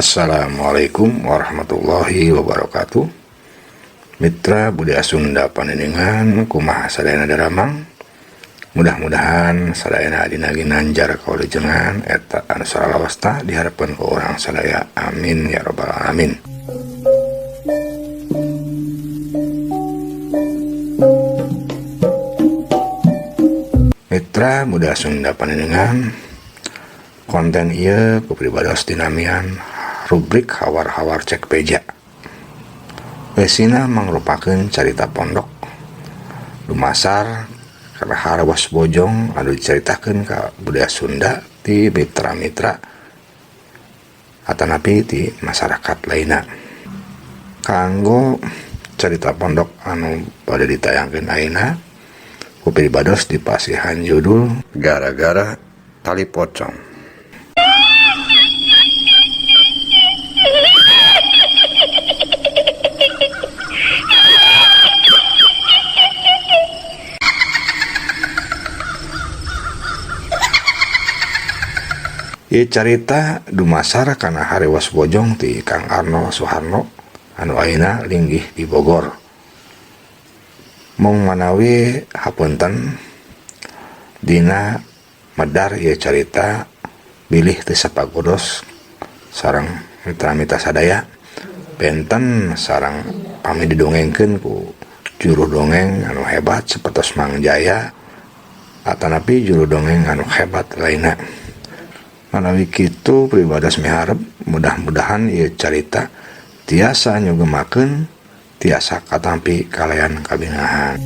Assalamualaikum warahmatullahi wabarakatuh. Mitra budaya Sunda panenengan, kumaha sadayana daramang? Mudah-mudahan sadayana dina ginanjar kawilujengan eta anu salalawasna diharapkeun ku urang sadaya, amin ya rabbal alamin. Mitra budaya Sunda panenengan, konten ieu ku pribados dinamian rubrik hawar-hawar cek beja. Eusina mangrupakeun carita pondok dumasar kana harewos bojong anu dicaritakeun ka budaya Sunda ti mitra-mitra atanapi ti masyarakat lainna. Kanggo carita pondok anu bade ditayangkeun ayeuna ku pribados dipasihan judul Gara-gara Tali Pocong. Ieu carita dumasar kana harewos bojong ti Kang Arno Suharno anu ayeuna linggih di Bogor. Mung manawi hapunten dina medar ieu carita bilih teu sapagodos sareng mitra-mitra sadaya, benten sareng pami didongengkeun ku juru dongeng anu hebat sapertos Mang Jaya atanapi juru dongeng anu hebat lainna. Manawi kitu pribados miharep mudah-mudahan ieu carita tiasa nyugemakeun, tiasa katampi kalayan kabingahan.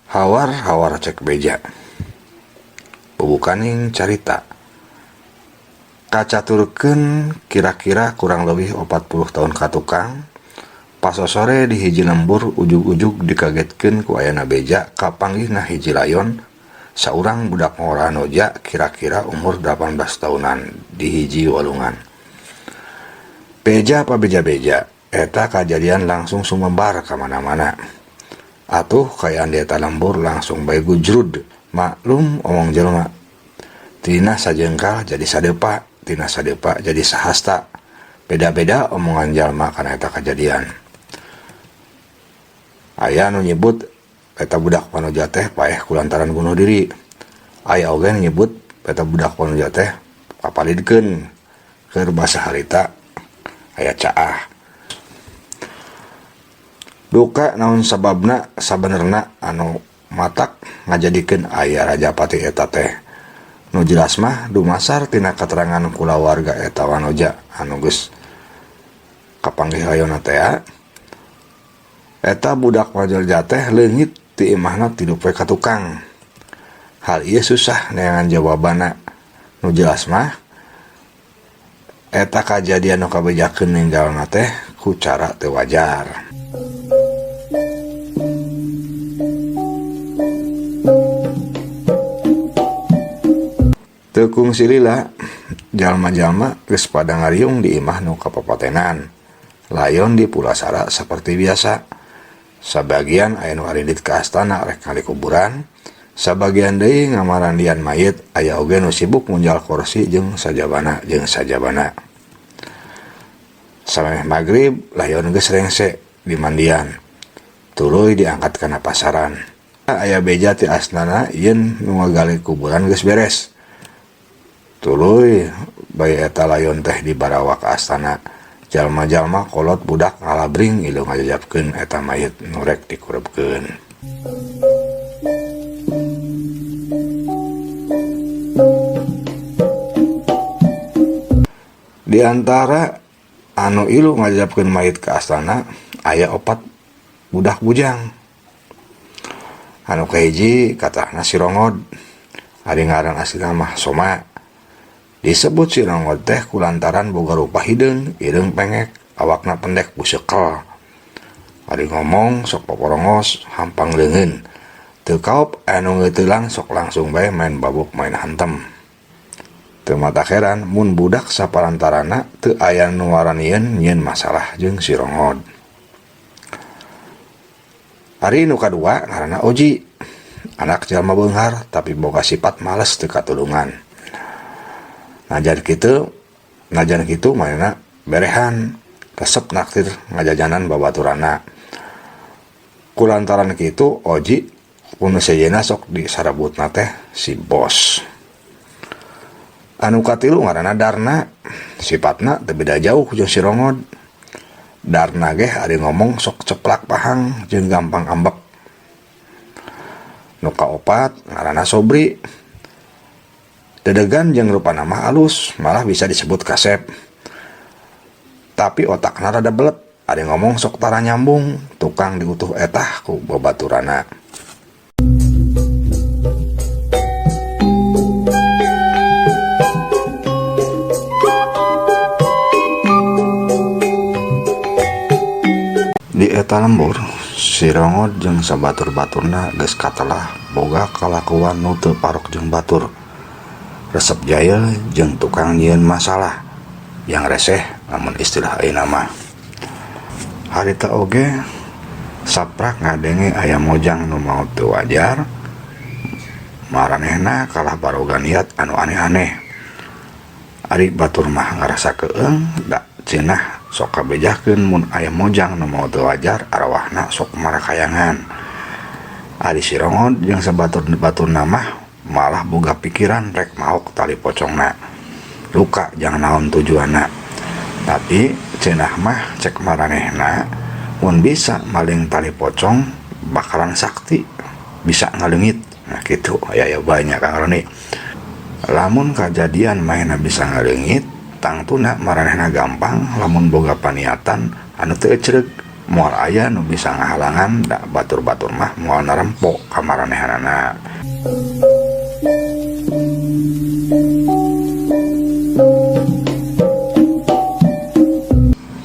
Hawar-hawar cek beja. Bubukaning carita kacaturkeun kira-kira kurang lebih 40 tahun ka tukang, pasosore di hiji lembur ujug-ujug dikagetkeun ku ayana beja kapanggihna hiji layon saurang budak ngora noja kira-kira umur 18 tahunan di hiji walungan. Beja apa beja-beja eta kajadian langsung sumebar ka mana-mana. Atuh kayaan di eta lembur langsung bae gujrud, maklum omong jelema. Tina sajengkal jadi sadepa, tina sadepa jadi sahasta. Beda-beda omongan jalma kana eta kajadian. Aya nu nyebut eta budak panoja teh paeh kulantaran bunuh diri. Aya oge nu nyebut eta budak panoja teh papalidkeun keur basa harita aya caah. Duka naon sababna sabenerna anu matak ngajadikeun aya rajapati eta teh. Nu jelas mah dumasar tina katerangan kulawarga eta wanoja anu geus kapanggih layonna teh. Eta budak wanoja teh leungit ti imahna tilu poe ka tukang. Hal ieu susah neangan jawabanna. Nu jelas mah eta kajadian nu kabejakeun ninggalna teh ku cara teu wajar. Teu kungsi lila, jalma-jalma geus pada ngariung di imah nu kapapatenan. Layon di pulasara seperti biasa. Sabagian aya nu arindit ka astana rek ngali kuburan, sabagian deui ngamarandian mayit, aya oge nu sibuk munjal kursi jeung sajabana jeung sajabana. Samemeh magrib, layon geus rengse di mandian. Tuluy diangkat kana pasaran. Aya beja ti astana yen nu ngagali kuburan geus beres. Tuluy bae eta layon teh dibarawa ka astana. Jalma-jalma kolot budak ngalabring ilu ngajajabkeun eta mayit nu rek dikurebkeun. Di antara anu ilu ngajajabkeun mayit ka astana aya opat budak bujang. Anu kahiji katahna si Rongod, ari ngaran aslina mah Soma. Disebut si Rongod teh kulantaran boga rupa hideung, hideung pengek, awakna pendek busekel. Ari ngomong sok poporongos, hampang leungeun. Teu kaop anu ngeutelang sok langsung bae main babuk main hantem. Teu matak heran mun budak saparantarana teu aya nu waranieun nyieun masalah jeung si Rongod. Ari nu kadua ngaranna Oji. Anak jalma beunghar tapi boga sifat males teu katulungan. Najan kitu, najan kitu manehna berehan, resep naktir ngajajanan babaturana. Kulantaran kitu Oji ku nu sejenna sok disarebutna teh si bos. Anu katilu ngaranna Darna, sipatna teu beda jauh jeung si Rongod. Darna ge ari ngomong sok ceplak pahang jeung gampang ambek. Nu kaopat ngaranna Sobri. Dedegan jeung rupana mah alus, malah bisa disebut kasep. Tapi otakna rada belet, ari ngomong sok tara nyambung, tukang diutuh etah ku babaturana. Di eta lembur, si Rongod jeung sabatur-baturna geus katelah boga kalakuan nu teu parok jeung batur. Resep jail jeung tukang nyieun masalah yang reseh lamun istilah ayeuna mah. Harita oge saprak ngadenge aya mojang nu maot teu wajar, maranehna kalah baroga niat anu aneh-aneh. Ari batur mah ngarasa keung da cenah sok kabejakeun mun aya mojang nu maot teu wajar arwahna sok marakayangan. Ari si Rongod jeung sabatur-baturna mah malah boga pikiran rek maok tali pocongna. Luka jang naon tujuanna. Tapi cenah mah cek maranehna mun bisa maling tali pocong bakalan sakti bisa ngaleungit. Nah kitu aya banyak Kang Roni. Lamun kajadian manehna bisa ngaleungit tangtuna maranehna gampang lamun boga paniatan anu teu ecreug moal aya nu bisa ngahalangan da batur-batur mah moal narempo ka maranehanana.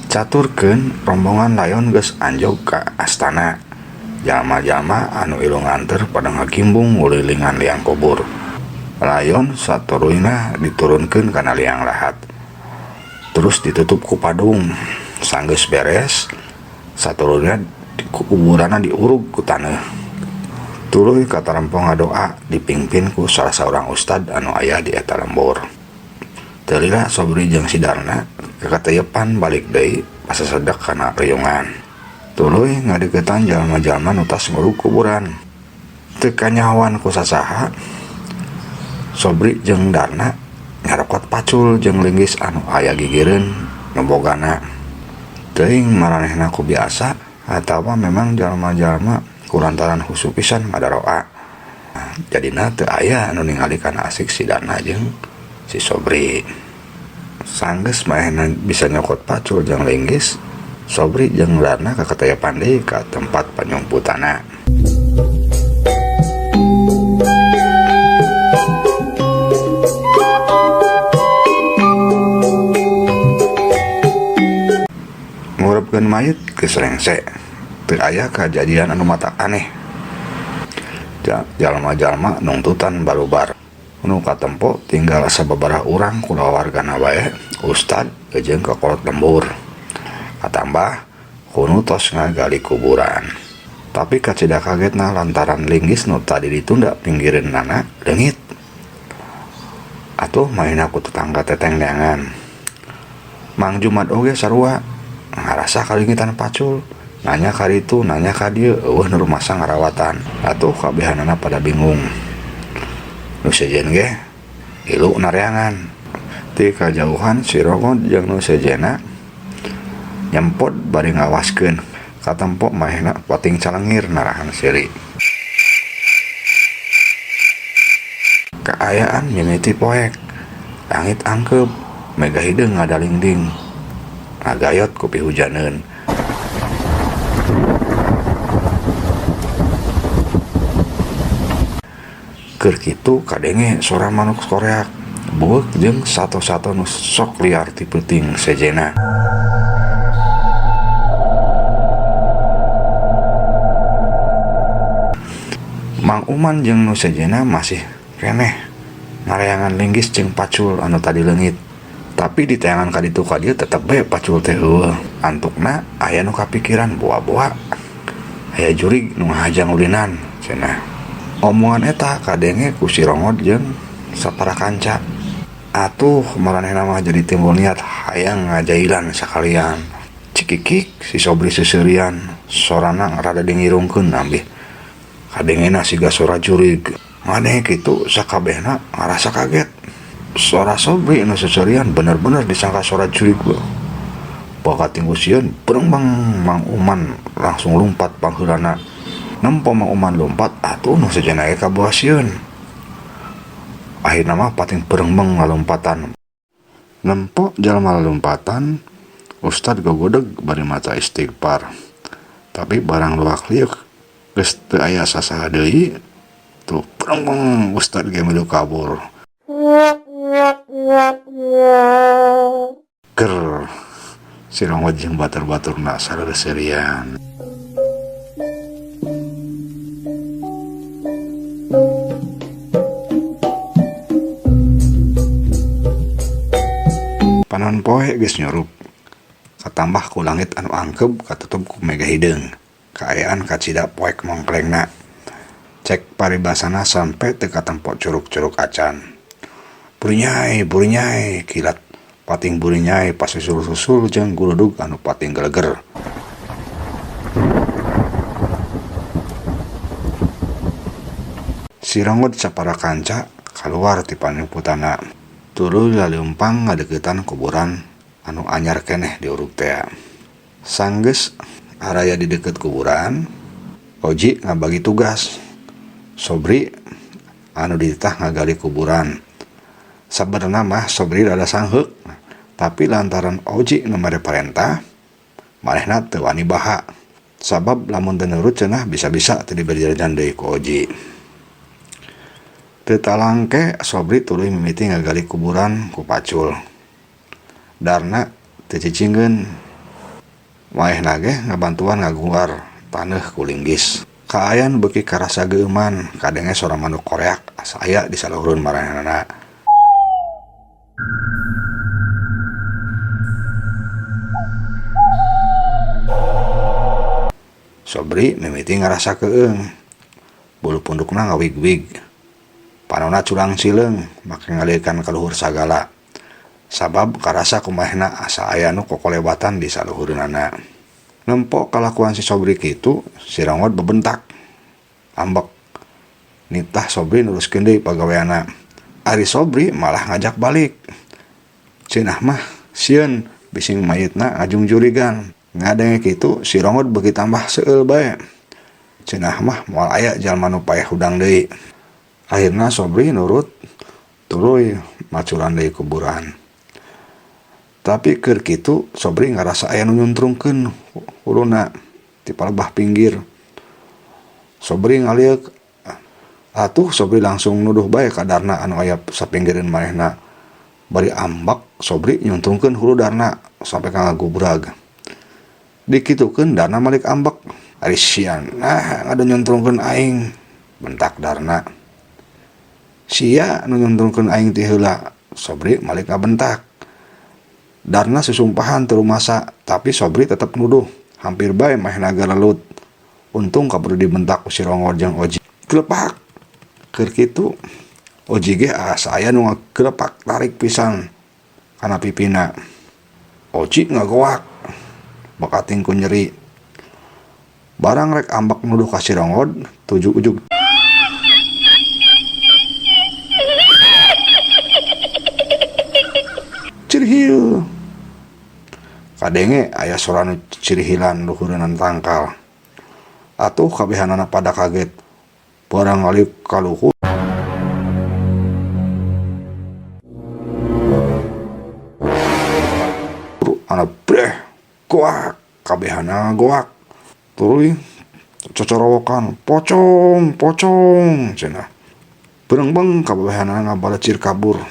Caturkeun rombongan layon geus anjog ka astana. Jalma-jalma anu ilu nganter pada ngagimbung ngulilingan liang kubur. Layon saturuyna diturunkeun kana liang lahat. Terus ditutup ku padung. Sanggeus beres, saturuyna kuburanna diurug ku taneuh. Tuluy katarempo ngadoa dipimpin ku salah saurang ustad anu aya di eta lembur. Teu lila Sobri jeung si Darna kakateyepan balik deui pasasedak kana riungan. Tuluy ngadeukeutan jalma-jalma nu tas ngurug kuburan. Teu kanyahoan ku sasaha, Sobri jeung Darna nyarokot pacul jeung linggis anu aya gigireun nu bogana. Teuing maranehna ku biasa atawa memang jalma-jalma kulantaran husu pisan ngadaroa. Jadina teu aya anu ningali kana asik si Darna jeung si Sobri. Sanggeus manehna bisa nyokot pacul jeung linggis, Sobri jeung Darna kakateyepan deui ka tempat panyumputanna. Ngurepkeun mayit geus rengse, teu aya kajadian anu matak aneh. Jalma-jalma nungtutan barubar. Nu katempo tinggal sababaraha urang kulawargana bae, ustad jeung kakolot lembur. Katambah ku nu tos ngagali kuburan. Tapi kacida kagetna lantaran linggis nu tadi ditunda pinggireunana leungit. Atuh manehna ku tetangga teteng neangan. Mang Jumad oge sarua ngarasa kalingitan pacul, nanya ka ditu nanya ka dieu eueuh nu rumasa ngarawatan. Atuh kabehanana pada bingung. Nu sejen ge ilu nareangan. Ti kajauhan si Rongod jeung nu sejenna nyempot bari ngawaskeun. Katempo manehna pating calengir narahan seuri. Kaayaan mimiti poek, langit angkeup, mega hideung ngadalingding, ngagayot ku pihujaneun. Keur kitu kadenge sora manuk koreak, bueuk jeung sato-sato nu sok liar ti peuting sejena. Mang Uman jeung nu sejena masih keneh Ngareangan linggis jeung pacul anu tadi leungit. Tapi diteangan ka ditu ka dieu tetep bae pacul teh eueuh. Antukna aya nu kapikiran boa-boa aya jurig nu ngahaja ngulinan cenah. Omongan eta kadenge ku si Rongod jeung sapara kanca. Atuh maranehna mah jadi timbul niat hayang ngajailan sakalian. Cikikik si Sobri seuseurian, sorana rada dingirungkeun ambih kadengena siga sora jurig. Ngadenge kitu sakabehna ngarasa kaget. Sora Sobri nu seuseurian bener-bener disangka sora jurig we. Bakating ku sieun berengbeng Mang Uman langsung lumpat pangheulana. Nempo Mang Uman lumpat atuh nu sejenna ge kaboa sieun. Akhirna mah pating berengbeng lalumpatan. Nempo jalma lalumpatan, Ustad gogodeg bari maca istighfar. Tapi barang luak liuk geus teu aya sasaha deui, tuh berengbeng Ustad ge milu kabur. Ger si Rongod jeung batur-baturna sareureuserian. Panon poe geus nyurup, katambah ku langit anu angkeub katutup ku mega hideung. Kaayaan kacida poek mongklengna. Cek paribasana sampe teu katempo curug-curug acan. Burinyai, burinyai, kilat pating burinyai pasusul-susul jeung guludug anu pating geleger. Si Rongod sapara kanca kaluar ti panyumputanna. Tuluy laleumpang ngadeuketan kuburan anu anyar keneh diurug tea. Sanggeus araya di deukeut kuburan, Oji ngabagi tugas. Sobri anu dititah ngagali kuburan. Sabenerna mah Sobri rada sangheuk, tapi lantaran Oji nu mere parentah, manehna teu wani baha. Sabab lamun teu nurut cenah bisa-bisa teu diberi jajan deui ku Oji. Teu talangke Sobri tuluy mimiti ngagali kuburan ku pacul. Darna teu cicingkeun. Maehna ge ngabantuan ngaguar taneuh ku linggis. Kaayaan beuki karasa geueuman, kadenge sora manuk koreak asa aya di saluhureun maranehna. Sobri mimiti ngarasa keung. Bulu pundukna ngawig-wig. Panona culang sileung make ngaliekan ka luhur sagala. Sabab karasa kumahna asa aya nu kokolewatan di saluhureunana. Nempo kalakuan si Sobri kitu, si Rongod bebentak. Ambek. Nitah Sobri nuruskeun deui pagaweanna. Ari Sobri malah ngajak balik. Cenah mah sieun bising mayitna ngajungjurigan. Ngadenge kitu si Rongod beuki tambah seueul bae. Cenah mah moal aya jalma nu paeh hudang deui. Akhirna Sobri nurut tuluy maculan deui kuburan. Tapi keur kitu Sobri ngarasa aya nu nyuntrungkeun huluna ti palebah pinggir. Sobri ngalieuk atuh Sobri langsung nuduh bae ka Darna anu aya sapinggireun manehna. Bari ambek Sobri nyuntrungkeun hulu Darna sampe ka ngagubrag. Dikitukeun Darna malik ambek. Ari sia nah ngadu nyuntrungkeun aing, bentak Darna. Sia nu nyuntrungkeun aing ti heula, Sobri malik ngabentak. Darna susumpahan teu rumasa, tapi Sobri tetep nuduh. Hampir bae manehna galelut. Untung kaburu dibentak ku si Rongor jeung Oji. Gelepak! Keur kitu, Oji ge asa aya nu ngagelepak tarik pisan kana pipina. Oji ngagoak, bakating ku nyeri. Barang rek ambek nuduh ka si Rongod, tujug-ujug cirihil. Kadenge aya sora nu cirihilan luhureunan tangkal. Atuh kabehanana pada kaget. Barang ngalik ka luhur ana breh goak kabehana goak. Tuluy cocorowokan pocong pocong cenah. Berengbeng kabehanana ngabalecir kabur.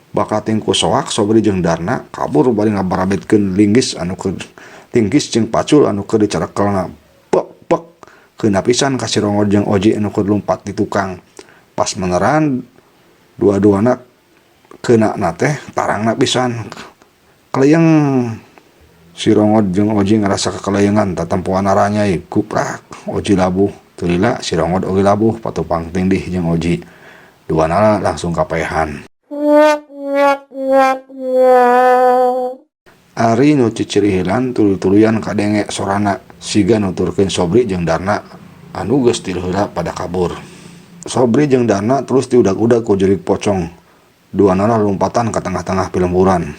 Bakating ku soak Sobri jeung Darna kabur bari ngabarabetkeun linggis anu keur linggis jeung pacul anu keur dicarekelna. Bek bek keuna pisan ka si Rongor jeung Oji anu keur lumpat di tukang. Pas meneran Dua-duana keunana teh tarangna pisan. Keleyeng si Rongod jeung Oji ngarasa kakeleyengan tatempoan aranyai kuprak Oji labuh teu lila si Rongod oge labuh patupang tindih jeung Oji. Duanana langsung kapaehan. Ari nu cicirihilan tuluy-tuluyan kadenge sorana siga nuturkeun Sobri jeung Darna anu geus ti heula pada kabur. Sobri jeung Darna terus diudag-udag ku jurig pocong. Duanana lulumpatan ka tengah-tengah pilemburan.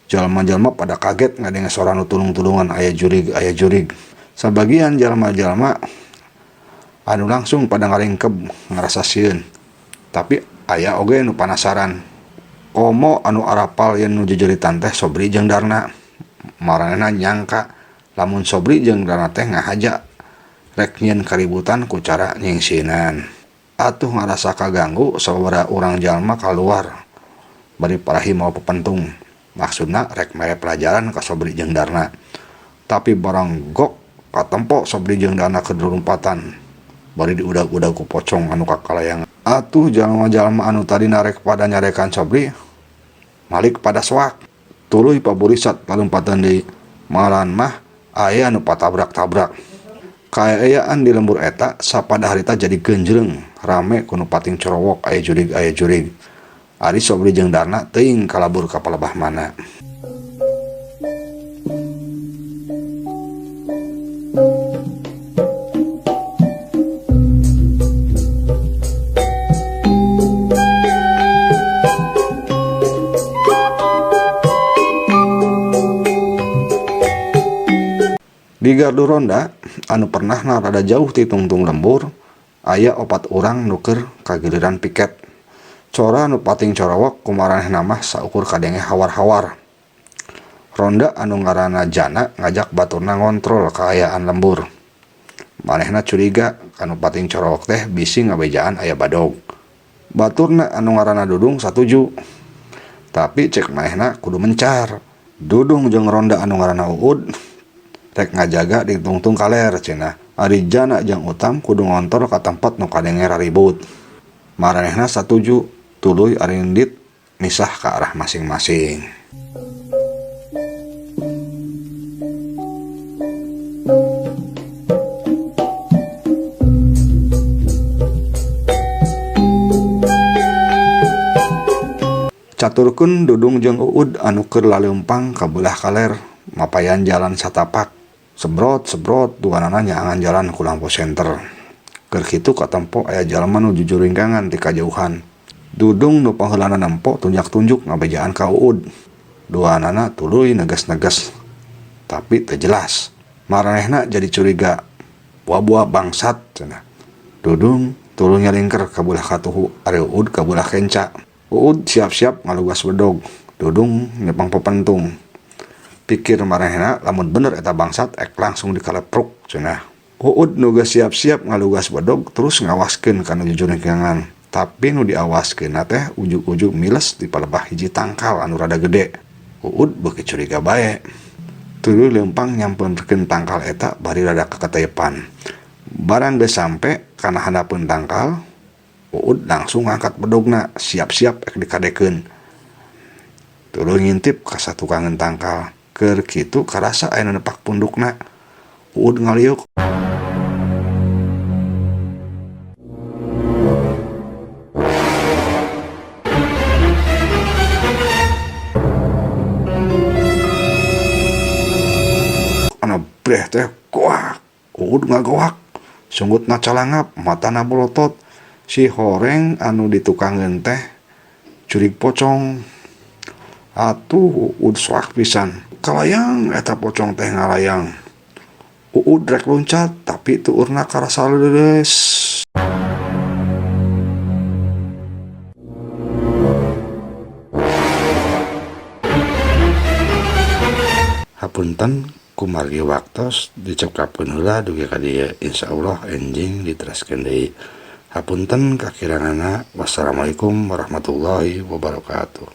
Jalma-jalma pada kaget ngadenge sora nu tulung-tulungan aya jurig aya jurig. Sabagian jalma-jalma anu langsung pada ngaringkeb ngarasa sieun. Tapi aya oge nu panasaran. Komo anu arapal yen nu jejeritan teh Sobri jeung Darna. Maranehna nyangka lamun Sobri jeung Darna teh ngahaja rek nyieun kaributan ku cara nyingsieunan. Atuh ngarasa kaganggu sababaraha urang jalma kaluar bari parahi mawa pepentung. Maksudna rek mere pelajaran ka Sobri jeung Darna. Tapi barang gok katempo Sobri jeung Darna keur lulumpatan bari diudag-udag ku pocong anu kakalayangan. Atuh jalma-jalma anu tadina rek pada nyarekan Sobri malik pada soak. Tuluy paburisat lalumpatan deui. Malahan mah aya nu patabrak-tabrak. Kaayaan di lembur eta sapada harita jadi genjreng rame ku nu pating corowok aya jurig aya jurig. Ari Sobri jeung Darna teuing kalabur ka palebah mana. Di gardu ronda anu pernahna rada jauh ti tungtung lembur aya opat urang nu keur kagiliran piket. Cora nu pating corowok ku maranehna mah saukur kadenge hawar-hawar. Ronda anu ngaranna Jana ngajak baturna ngontrol kaayaan lembur. Manehna curiga ka nu pating corowok teh bisi ngabejaan aya badog. Baturna anu ngaranna Dudung satuju. Tapi cek manehna kudu mencar. Dudung jeung ronda anu ngaranna Uud rek ngajaga di tungtung kaler cenah. Ari Jana jeung Utam kudu ngontrol ka tempat nu kadenge raribut. Maranehna satuju, tuluy arindit misah ka arah masing-masing. Caturkeun Dudung jeung Uud anu keur laleumpang ka beulah kaler mapayan jalan satapak. Sebrot-sebrot duanana nyaangan jalan ku lampu senter. Keur kitu katempo aya jalma nu jujuringkangan ti kajauhan. Dudung nu pangheulana nempo tunjak-tunjuk ngabejaan ka Uud. Duanana tuluy neges-neges tapi teu jelas. Maranehna jadi curiga. Buah-buah bangsat cenah. Dudung tuluy nyalingker ka beulah katuhu ari Uud ka beulah kenca. Uud siap-siap ngalugas bedog. Dudung nyepeng pepentung. Pikir maranehna lamun bener eta bangsat ek langsung dikalepruk cenah. Uud nu geus siap-siap ngalugas bedog terus ngawaskeun ka nu jujuringkangan. Tapi nu diawaskeunna teh ujug-ujug miles di palebah hiji tangkal anu rada gede. Uud beuki curiga bae. Tuluy leumpang nyampeurkeun tangkal eta bari rada kaketepan. Barang geus sampe kana handapeun tangkal, Uud langsung ngangkat bedogna siap-siap ek dikadekeun. Tuluy ngintip ka satukangeun tangkal. Keur kitu karasa aya nu nepak pundukna. Uud ngaliuk. Anu breh teh goak. Uud ngagoak. Sunggutna calangap, matana bolotot. Si horeng anu ditukangeun teh jurig pocong. Atuh Uud soak pisan. Kalayang eta pocong teh ngalayang. Uud rek luncat tapi tuurna karasa leuleus. Hapunten kumargi waktos dicekapkeun heula dugi ka dieu insyaallah enjing diteraskeun deui. Hapunten kakiranganna. Wassalamualaikum warahmatullahi wabarakatuh.